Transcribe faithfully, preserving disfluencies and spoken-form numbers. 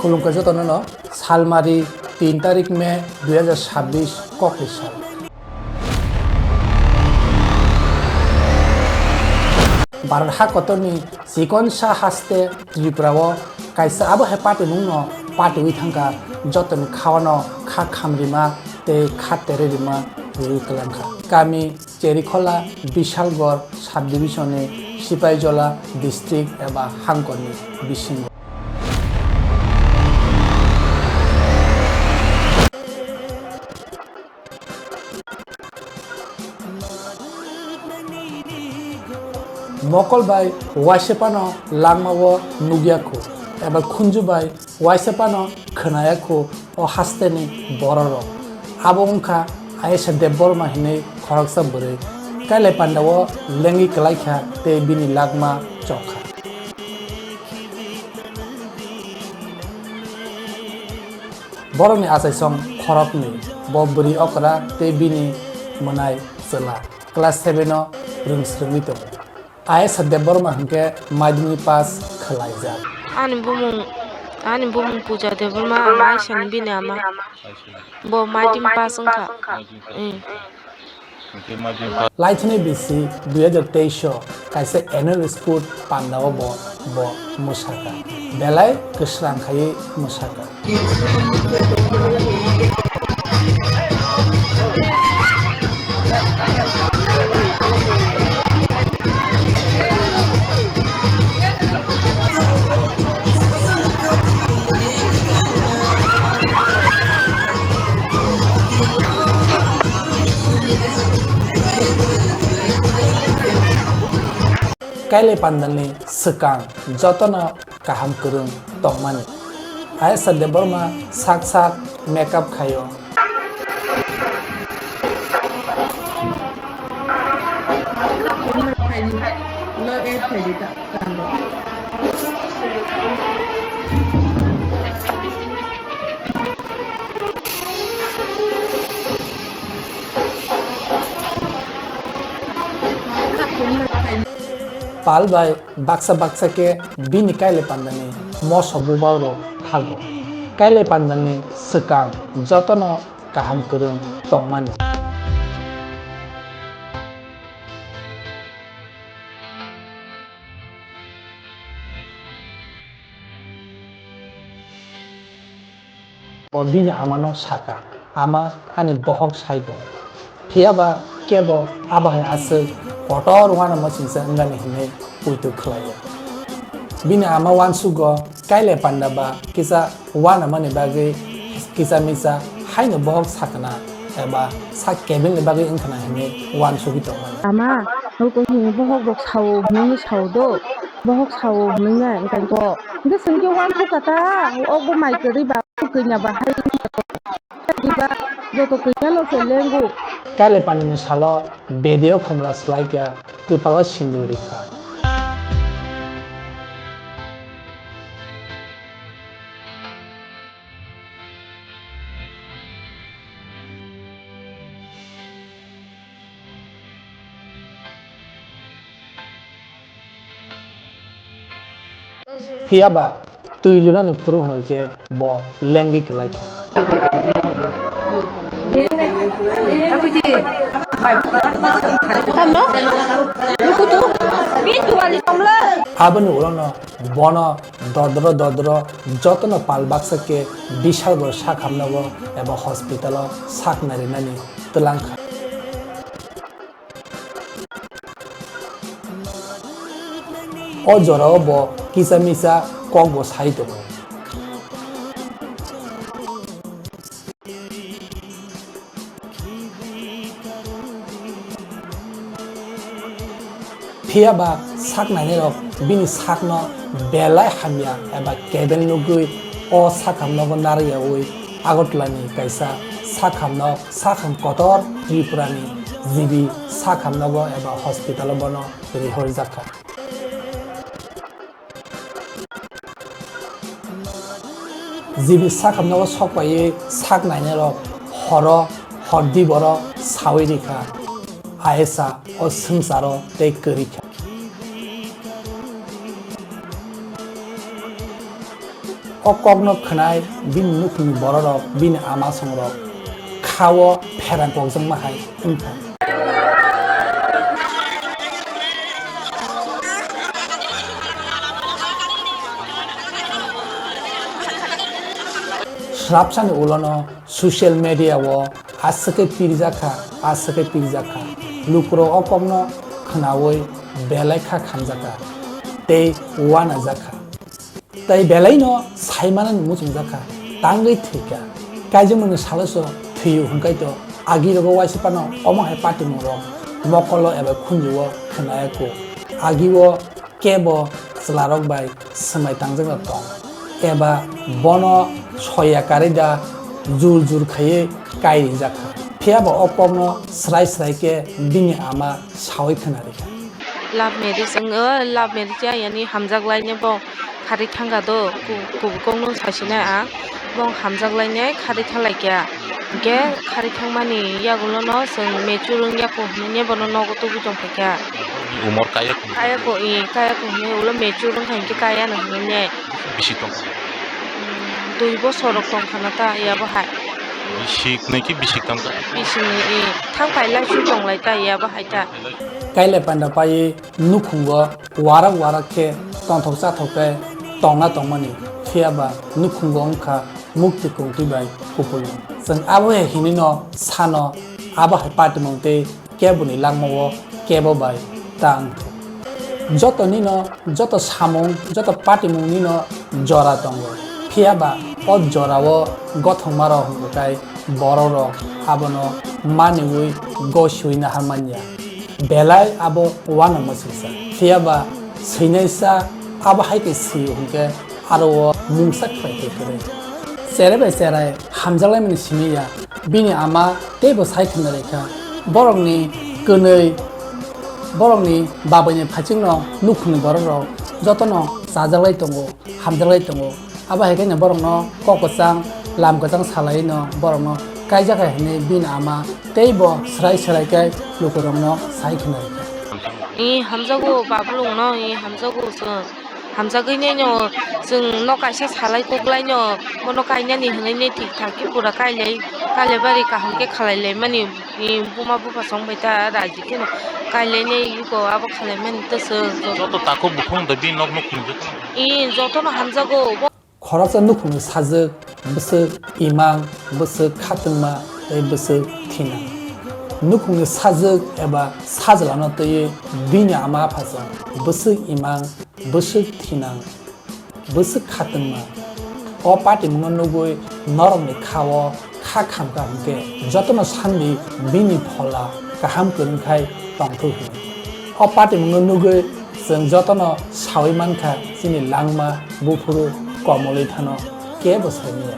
Khulumkha jotono no, salmari tin tarik May dui hajar sabbish kokni sal. Bharat hakotorni chikonsa haste Tripura o kaisa abo hai patinungno patiwi thangkha, jotoni khawano kha khamrima tei kha tererima riwi kwlangkha. Kami Cherikhola, Bishalgarh subdivision ni Sipaijola district eba hangkorni bisingo. Mokol bai waisa phano langmao nukya khu, eba khunju bai waisa phano khwnaya khu o hasteni bororok. Abo wngkha Ayesha Debbarma hinwi khoroksa bwrwi. Kailai pandao lengwi kwlaikha tei bini langma chokha. Borokni achaisong khoroknwi, bo bwrwi okra tei bini mwnai chwla class seven o rwngsrwngwi tongo. Ayesha Debbarma hwnkhe madhyamik pass khwlaijak. Ani bumung, ani bumung Puja Debbarma, ang Aisha ni bini ama. Bo madhyamik pass wngkha. Laithini bisi dui hajar teis o kaisa annual sport pandao bo, bo mwsakha. Belai kwsrang khaiwi mwsakha. Kailai pandalni swkang jotono kaham kwrwng tongmani. Ayesha Debbarma sak sak makeup khaio. Pal bai baksa baksa khe bini kailai pandani mosok bubagrok thago. Kailai pandani swkang jotono kaham kwrwng tongmani. Bo bini amano sakha, "Ama, ani bohok sai bo." Phiya ba kebo abo hai aswk kotor uanama singcha wngani hinwi poito khlaiya. Bini ama uansugo kailai panda ba kisa uanamani bagwi kisa misa haino bohok sakna eba sak kebilni bagwi wngkhna hinwi uansugwi tongmani. Ama, nuko hwnwi bohok rok sao hwnwi sao do, bohok sao hwnwi nai wngkha ko. Hwnkhe chwng khe uansukha ta, obo mai kwrwi ba kanya ba hai wngkha ko. Diba, joto kanya no se lengo. Kailai pandani salo bedi o khumla swlaikha, kwpalo sindur rikha. Phiya ba twi lunani phuru hwnwi khe bo lengwi kwlai kha. Aboni ulono bono dodro dodro jotono pal baksa khe Bishalgarh sak hamnago eba hospital o sak narinani twlang kha. O jorao bo kisa misa kok bo sai tongo. Phiya ba sak nainai rok bini sakno belai hamya eba kebel nugwi o sak hamnogo narwkyaui Agartala ni kaisa sak hamnok, sak ham kotor Tripura ni G B sak hamnogo eba hospital o bono rihorjak kha. G B sak hamnogo sok paiwi sak nainai rok horo hor diboro saui rikha, Ayesha o swngcharo tei kwrwi kha. O kokno khwnai bini nukhungni bororok, bini ama songrok kha-o pherang kokjakma hai wngkha. Swrapsani ulono social media o aswk khe pirjak kha, aswk khe pirjak kha. Lukurok o kokno khwnaui belai kha khamjak kha tei uanajak kha. Tei belaino saimanani muchungjak kha, tangwi thwi kha. Kaijakmani salo se thwi-o hwnkhe to agirogo waisa phano omo hai patimungrok mokolo eba khunju-o khwnaya kho. Agi-o kebo chwlarok bai swmai tangjakna tong, eba bono soya karwi da jur jur khaiwi kai rijak kha. Phiya bo o kokno swrai swrai khe bini ama saui khwna rikha. Love marriage wng, o love marriage ya, yani hamjak laine bo kharwi thangkha do, ku-, kubui kokno sasinai ang, bo hamjak laine kharwi thang lai kha. Hinkhe kharwi thangmani yagulono chwng mature wng ya kho hinwi bono nogo tubui tong phaikha. Umor kaya kho. Kaya kho, i, kaya kho hinwi ulo mature wngkha hinkhe kaya no hinwi ne. Bisi tong. Dui bosor rok tong khana ta yabo hai. Bisik nai ki bisik tong kha. Bisik ni, i, thang pai lai su tong lai ta yabo hai ta. Kailai panda pai nukhungo warak warak khe tongthok chathok khe tongna tongmani, phiya ba nukhungo wngkha mukti kungtwi bai kupulung. Chwng abo hai hinwi no sano, abo hai patimung tei keboni langmao kebo bai ta wngthok. Joto nino, joto samung, joto patimung nino jora tongo. Phiya ba o jorao gothokma rok hwnkhai borok rok abono maniwi gosiwi nahar manya. Belai abo uanama swisa. Phiya ba swinaisa abo hai khe swi hwnkhe aro o mungsa khlai khe kwrwi. Cherai bai cherai hamjaklaimani simi ya. Bini ama teibo sai khna rikha. Borokni kwnwi, borokni babaini phaichingno nukhungni borok rok jotono chajaklai tongo, hamjaklai tongo. Abo hai khe no borokno kok kwchang, lam kwchang salai no borokno kaijak hai hinwi bini ama teibo swrai swrai khe lukurokno sai khna rikha. I hamjago babulungno, i hamjago chwng. Hamjagwi nai no chwng no kaisa salai kok lai no, bono kainani hinwi nai thik thak khe pura kailai, kailai bari kaham khe khalai lai mani. I buma bupha song bai ta raji khe no kailai nai yugo abo khalai mani ta chwng. Joto takhuk bukhuk da bini nok nukhung joto. I joto no hamjago. Khoroksa nukhungni sajwk, bwswk imang, bwswk khatungma tei bwswk thinang. Nukhungni sajwk eba sajlano twiwi bini ama aphasong bwswk imang, bwswk thinang, bwswk khatungma. O patimungno nugwi norokni kha-o kha khamkha hwnkhe jotono sanwi bini phola kaham kwrwngkhai tongthok hwnwi. O patimungno nugwi chwng jotono saui mankha chini langma buphuru komolwi thano kebo saimanya.